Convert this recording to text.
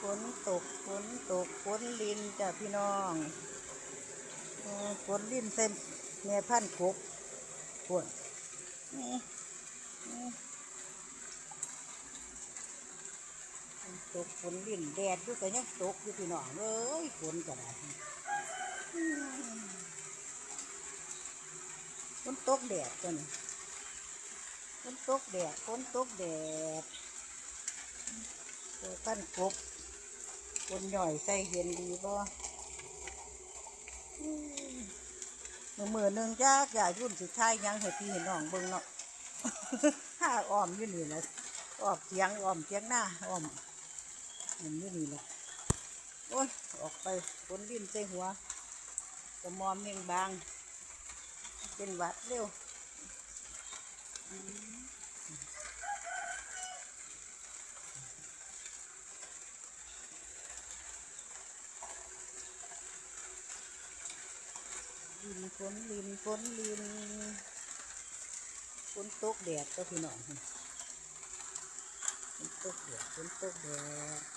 ຝົນຕົກ ຝົນຕົກ ຝົນລິນຈ້າພີ່ນ້ອງ ເອີ ຝົນລິນໃສ່ແມ່ພັນກົບ ພຸ້ນ ນີ້ ນີ້ ຝົນຕົກຝົນລິນ ແດດຢູ່ກໍຍັງຕົກຢູ່ພີ່ນ້ອງເອີຍ ຝົນກໍໄດ້ ຝົນຕົກແດດຕົວນີ້ ຝົນຕົກແດດ ຝົນຕົກແດດ ເອີ ພັນກົບ ຝົນຍ່ອຍໃສ່ເຢັນດີບໍ່? ມື້ໜຶ່ງຈັກຢາຍຸ່ນຊິຖ່າຍຫຍັງໃຫ້ພີ່ໃຫ້ນ້ອງເບິ່ງເນາະ ພາອ້ອມຢູ່ນີ້ລະ ອ້ອມຖຽງ ອ້ອມຖຽງນາ ອ້ອມ ຢູ່ນີ້ລະ ໂອ້ຍ ອອກໄປຝົນລິນໃສ່ຫົວ ກະໝໍ່ເມັ່ງບາງ ເປັນຫວັດເລັວ ລິນ ຝົນລິນ ຝົນລິນ ຝົນຕົກແດດຕົວະພີ່ນ້ອງ ຝົນຕົກແດດ ຝົນຕົກແດດ.